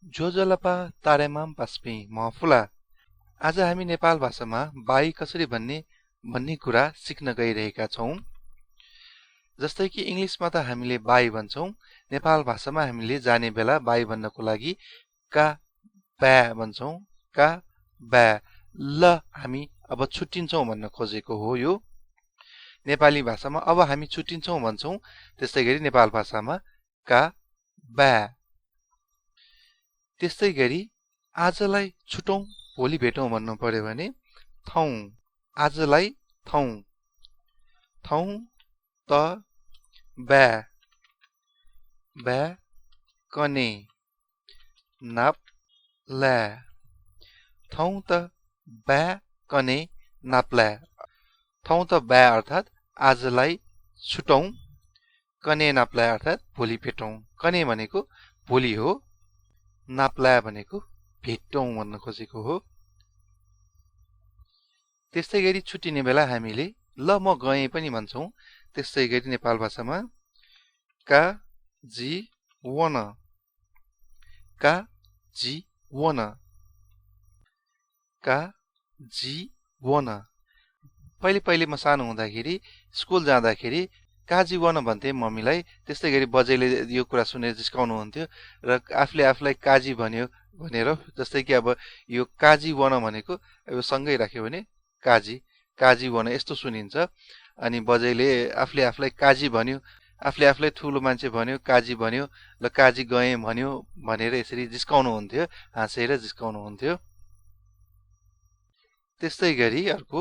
जोजलपा तारेमाम पास्पी महफुला। आज हामी नेपाल भाषामा बाई कसरी भन्ने कुरा सिक्न गइरहेका छौं। जस्तै कि इंग्लिशमा त हामीले बाई भन्छौं, नेपाल भाषामा हामीले जाने बेला बाई भन्नको लागि का बा भन्छौं। का बा ल हामी अब छुट्टिन्छौं भन्न खोजेको हो। यो नेपाली भाषामा अब हामी छुट्टिन्छौं भन्छौं, त्यस्तै गरी नेपाल भाषामा का बा। त्यस्तै गरी आजलाई छुटौं भोलि भेटौं भन्नु पर्यो भने थौं। आजलाई थौं। थौं त बा। बा कने नाप ला। थौं त बा कने नाप्ला। थौं त बा अर्थात आजलाई छुटौं, कने नाप्ला अर्थात भोलि भेटौं। कने भनेको भोलि हो, नाप्ला भनेको भेटौं भन्न खोजेको हो। त्यस्तै गरी छुट्टिने बेला हामीले ल म गएँ पनि भन्छौं। त्यस्तै गरी नेपाल भाषामा का जी वन। का जी वन। का जी वन। पहिले म सानो हुँदाखेरि स्कुल जाँदाखेरि काजी वन भन्थे मम्मीलाई। त्यस्तै गरी बजेले यो कुरा सुनेर जिस्काउनु हुन्थ्यो र आफूलाई काजी भन्यो भनेर, जस्तै कि अब यो काजी वन भनेको अब सँगै राख्यो भने काजी वन यस्तो सुनिन्छ। अनि बजेले आफूलाई काजी भन्यो, आफूलाई ठुलो मान्छे भन्यो, काजी भन्यो, ल काजी गएँ भन्यो भनेर यसरी जिस्काउनु हुन्थ्यो, हाँसेर जिस्काउनु हुन्थ्यो। त्यस्तै गरी अर्को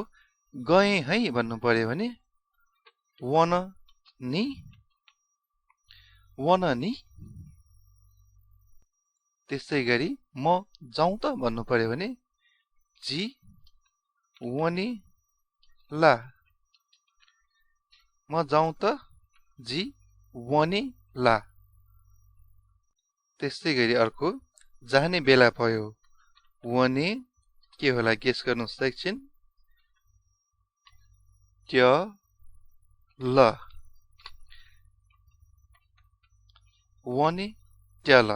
गएँ है भन्नु पर्यो भने वन नि। वन नि। त्यस्तै गरी म जाउँ त भन्नु पर्यो भने जी वनी ला। म जाउँ त जी वनी ला। त्यस्तै गरी अर्को जाने बेला भयो वने के होला गेस गर्नुहोस् त एकछिन। त्यो ल। वने त्यल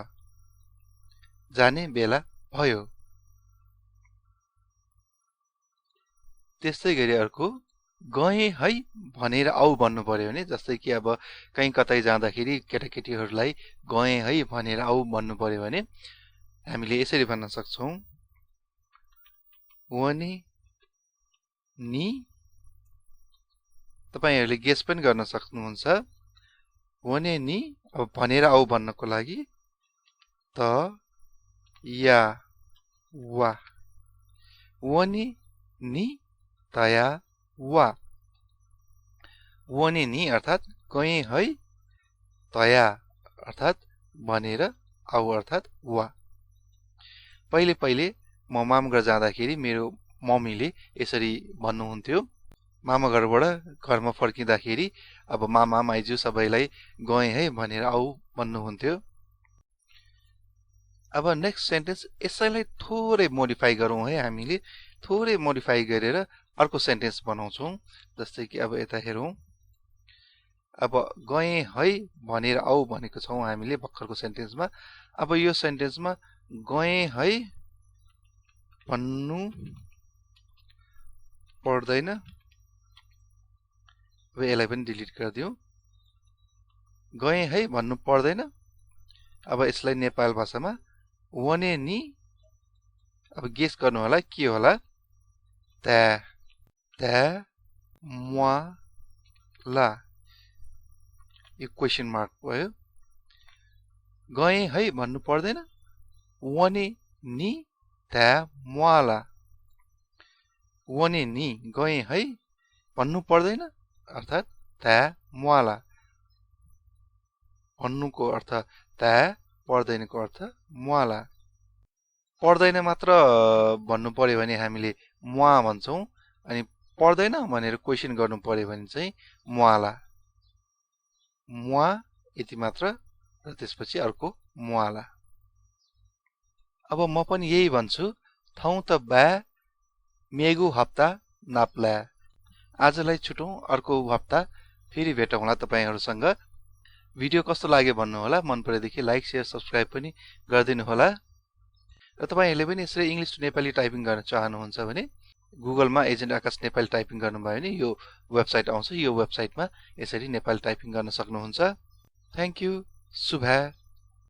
जाने बेला भयो। त्यस्तै गरी अर्को गएँ है भनेर आऊ भन्नु पर्यो भने, जस्तै कि अब कहीँ कतै जाँदाखेरि केटाकेटीहरूलाई गएँ है भनेर आऊ भन्नु पर्यो भने हामीले यसरी भन्न सक्छौं वने नि। तपाईहरुले गेस पनि गर्न सक्नुहुन्छ। वने नि अब भनेर आऊ भन्नको लागि त या वा। वने नि तया वा। वने नि अर्थात गएँ है, तया अर्थात भनेर आऊ अर्थात वा। पहिले म मामघर जाँदाखेरि मेरो मम्मीले यसरी भन्नुहुन्थ्यो। मामाघरबाट घरमा फर्किँदाखेरि अब मामा माइजू सबैलाई गएँ है भनेर आऊ भन्नुहुन्थ्यो। अब नेक्स्ट सेन्टेन्स यसैलाई थोरै मोडिफाई गरौँ है। हामीले थोरै मोडिफाई गरेर अर्को सेन्टेन्स बनाउँछौं। जस्तै कि अब यता हेरौं। अब गएँ है भनेर आऊ भनेको छौं हामीले भर्खरको सेन्टेन्समा। अब यो सेन्टेन्समा गएँ है भन्नु पर्दैन। अब यसलाई पनि डिलिट गरिदिउँ। गएँ है भन्नु पर्दैन। अब यसलाई नेपाल भाषामा वने नि। अब गेस गर्नु होला के होला। त्या मुआ ला। यो क्वेशन मार्क भयो। गएँ है भन्नु पर्दैन। वने नि त्या मुआ ला। वने नि गएँ है भन्नु पर्दैन अर्थात त्या मुआ ला। भन्नुको अर्थ त्या, पर्दैनको अर्थ मुआ ला। पर्दैन मात्र भन्नु पर्यो भने हामीले मुआ भन्छौं। अनि पर्दैन भनेर क्वेशन गर्नु पर्यो भने चाहिँ मुआ ला। मुआ यति मात्र र त्यसपछि अर्को मुआ ला। अब म पनि यही भन्छु। थौं त बा मेगु हप्ता नाप्ला। आजलाई छुटौं, अर्को हप्ता फेरि भेटौँला तपाईहरुसँग। भिडियो कस्तो लाग्यो भन्नु होला। मन परेदेखि लाइक शेयर सब्स्क्राइब पनि गरिदिनु होला। र तपाईहरुले पनि यसरी इंग्लिश टु नेपाली टाइपिङ गर्न चाहनुहुन्छ भने गुगलमा एजेन्ट आकाश नेपाली टाइपिङ गर्नुभयो भने यो वेबसाइट आउँछ। यो वेबसाइटमा यसरी नेपाली टाइपिङ गर्न सक्नुहुन्छ। Thank you. शुभ